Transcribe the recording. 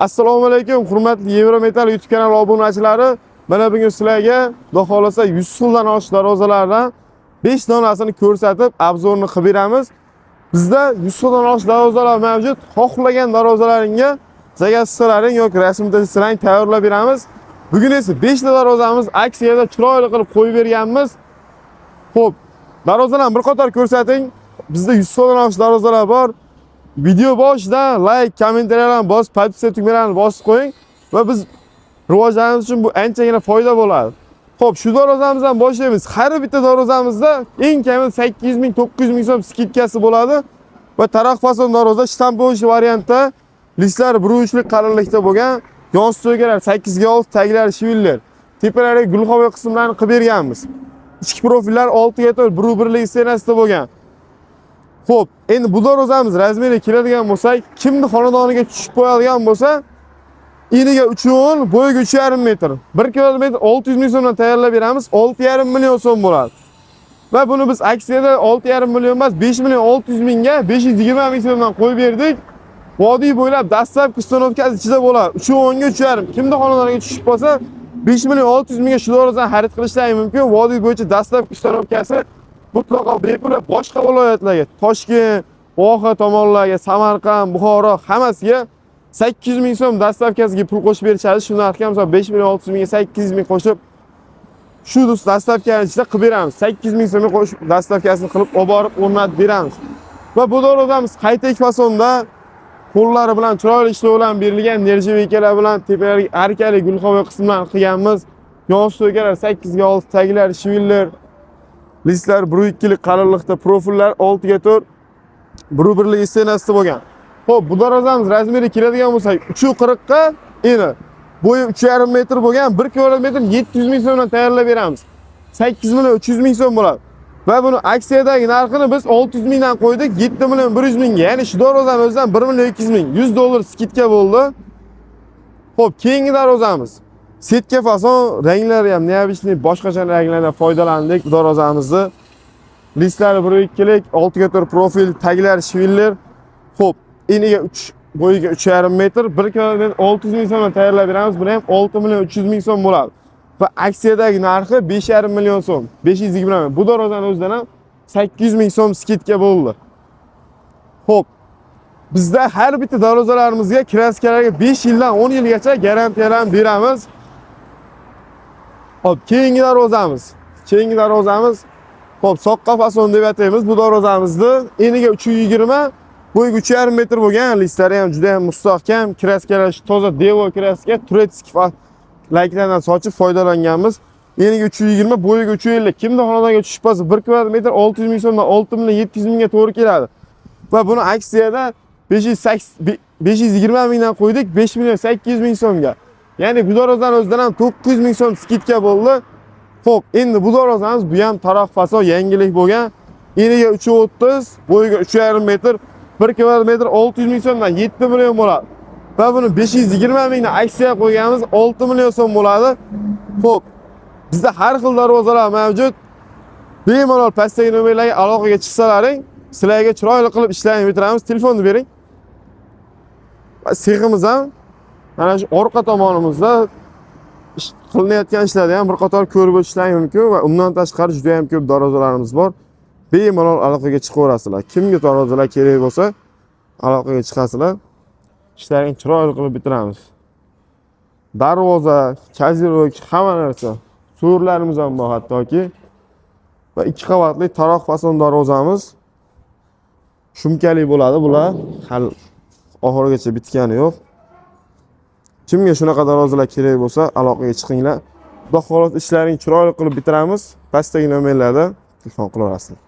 Assalomu alaykum, hurmatli Yevrometal YouTube kanali obunachilari. Mana bugun sizlarga, Xudo xolasa, 100 xildan oshiq darvozalardan 5 donasini ko'rsatib, обзор ni qilib beramiz. Bizda 100 xildan oshiq darvozalar mavjud. Xohlagan darvozalaringga заказ qilsalaring yoki rasm tashlaring, tayyorlab beramiz. Bugun esa 5 ta darvozamiz aksiyada chiroyli qilib qo'yib berganmiz. Xo'p, darvozalarni bir qator ko'rsating. Bizda 100 xildan oshiq darvozalar bor. Video boshida like, kommentariyalarni bosib, подписка tugmalarini bosib qo'ying va biz rivojlanish uchun bu anchagina foyda bo'ladi. Xo'p, shu darvozamizdan boshlaymiz. Har bitta darvozamizda eng kami 800 ming, 900 ming so'm скидка si bo'ladi. Va taroq fason darvoza штамповочный variantda, listlar 1,3lik qalinlikda bo'lgan, yon стойка lar 8 ga 6, taglari швеллер. Tepalariga глуховой qismlarni qilib berganmiz. Ichki profillar 6 ga 4, 1,1lik стена sida bo'lgan. Xo'p, endi bu darvozamiz razmeriga keladigan bo'lsak, kimni xonadoniga tushib qo'yadigan bo'lsa, eniga 3,10, bo'yiga 3,5 metr. 1 kvadrat metr 600 ming so'mdan tayyorlab beramiz, 6,5 million so'm bo'ladi. Va buni biz aksiyada 6,5 million emas, 5 million 600 mingga 520 ming so'mdan qo'yib berdik. Vodiy bo'ylab dastlabki установка si ichida bo'ladi. 3,10 ga 3,5. Kimni xonadoniga tushib qolsa, 5 million 600 mingga shu darvozani xarid qilishlari mumkin. Vodiy bo'yicha dastlabki установка si mutlaqo bepul va boshqa viloyatlarga, Toshkent, Voha tomonlarga, Samarqand, Buxoro, hammasiga 800 ming so'm доставка siga pul qo'shib berishadi. Shu narxga, misol, 5 million 600 mingga 800 ming qo'shib, shu доставка ni ichida qilib beramiz. 800 ming so'mga qo'shib доставка sini qilib olib borib o'rnatib beramiz. Va bu darvozamiz qayta fasonda, qo'llari bilan chiroyli ishlov bilan berilgan, нержавейка lar bilan tepalariga arkali глуховой qismlarni qilganmiz. Yon стойка lar 8 ga 6, taglari швеллер, listlar 1,2lik qalinlikda, profillar 6 ga 4, 1,1lik стена sida bo'lgan. Xo'p, bu darvozamiz razmeriga keladigan bo'lsak, 3,40 ga eni, bo'yi 3,5 metr bo'lgan, 1 kvadrat metr 700 ming so'mdan tayyorlab beramiz. 8 million 300 ming so'm bo'ladi. Va buni aksiyadagi narxini biz 600 mingdan qo'ydik, 7 million 100 mingga. Ya'ni shu darvozani o'zidan 1 million 200 ming, 100 dollar скидка bo'ldi. Xo'p, keyingi darvozamiz. Сетка fason, ranglari ham необычный, boshqacha ranglardan foydalandik bu darvozamizni. Listlari 1,2lik, 6 ga 4 profil, taglari швеллер. Xo'p, eniga 3, bo'yiga 3,5 metr, 1 kvadrat metr 600 ming so'mdan tayyorlab beramiz. Buni ham 6 million 300 ming so'm bo'ladi. Va aksiyadagi narxi 5,5 million so'm, 520 ming. Bu darvozani o'zidan ham 800 ming so'm скидка bo'ldi. Xo'p, bizda har bitta darvozalarimizga, краска larga 5 yildan 10 yilgacha garantiyalarni beramiz. Xo'p, keyingi darvozamiz. Keyingi darvozamiz, xo'p, soqqa fason deb ataymiz bu darvozamizni. Eniga 320, bo'yiga 3,5 metr bo'lgan, listlari ham juda ham mustahkam, краска lar toza devo краска, турецкий laklardan sochib foydalanganmiz. Eniga 320, bo'yiga 350. Kimni xonadonga tushib qolsa, 1 kvadrat metr 600 ming so'mdan 6 million 700 mingga to'g'ri keladi. Va buni aksiyada 580, 520 mingdan qo'ydik, 5 million 800 ming so'mga. Ya'ni bu darvozani o'zidan ham 900 ming so'm скидка bo'ldi. Xo'p, endi bu darvozamiz, bu ham taroq fason, yangilik bo'lgan. Eniga 3.30, bo'yiga 3,5 metr, 1 kvadrat metr 600 ming so'mdan 7 million bo'ladi. Va buni 520 mingdan aksiya qo'yganmiz, 6 million so'm bo'ladi. Xo'p, bizda har xil darvozalar mavjud. Bemalol pastdagi nomerlarga aloqaga chiqsalaring, sizlarga chiroyli qilib ishlarni bitiramiz. Telefonni bering. Va seximiz ham mana shu orqa tomonimizda, ish qilinayotgan ishlarni ham bir qator ko'rib o'tishlari mumkin va undan tashqari juda ham ko'p darvozalarimiz bor. Bemalol aloqaga chiqaverasizlar. Kimga darvozalar kerak bo'lsa, aloqaga chiqasizlar. Ishlaringni chiroyli qilib bitiramiz. Darvoza, козырёк, hamma narsa. So'rlarimiz ham bor hattoki. Va ikki qavatli taroq fason darvozamiz. Шумка li bo'ladi bular. Hali oxirigacha bitgani yo'q. Kimga shunaqa darvozalar kerak bo'lsa, aloqaga chiqinglar. Xudo xohlasa, ishlaringni chiroyli qilib bitiramiz. Pastdagi nomerlarda telefon qilaverasizlar.